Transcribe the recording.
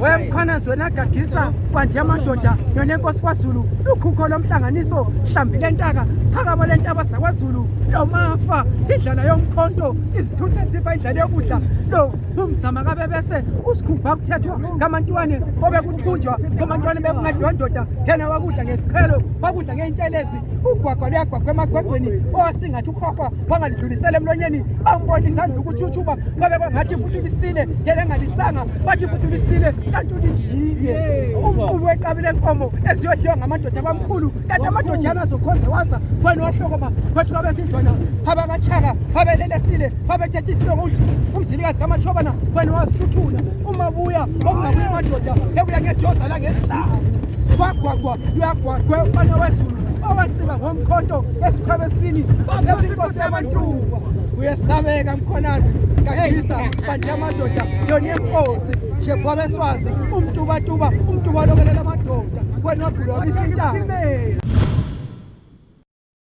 Wemkhwanazi wena gagisa kwanje amadoda yona enkosi kwaZulu lukhukho lomhlanganiso hlambi lentaka phakama lentaba zakwaZulu lomafa indlala yomkhonto izithutha zifa indlala yokudla lo umzama kabebese usikhumba kuthethwa kamantiwane obekuthunjwa komantwane bekungadliwa ndoda yena wakudla ngesiqhelo wakudla ngeyintelezi ugwagwa luyagwagwa emagwegweni owasingathi uhohwa wangalidlulisela emlonyeni bambona isandla ukutshutshuba kwabe kwangathi futhi ulisile yena engalisanga bathi futhi ulisile kanti ulidlile umqulu weqabi lenkomo eziyodliwa ngamadoda abamkhulu kanti amadojana azokhonza waza wena wahlokoma kwathi kwabezindlwana abakatshaka abelelesile babethethe isilongo umzilikazi kamatshobana wena wazihluthula umabuya okungabuya amadoda ebuya ngejoza langehlaba kwagwagwa luyagwagwe umfana wezulu owaciba ngomkhonto esikhwebesini kwaphepha inkosi yamantuba uyesabeka mkhonazi gagisa banje amadoda yona yenkosi shebhwa beswazi umtubatuba umtuba lokelela amadoda wena wagula wabisa intaba.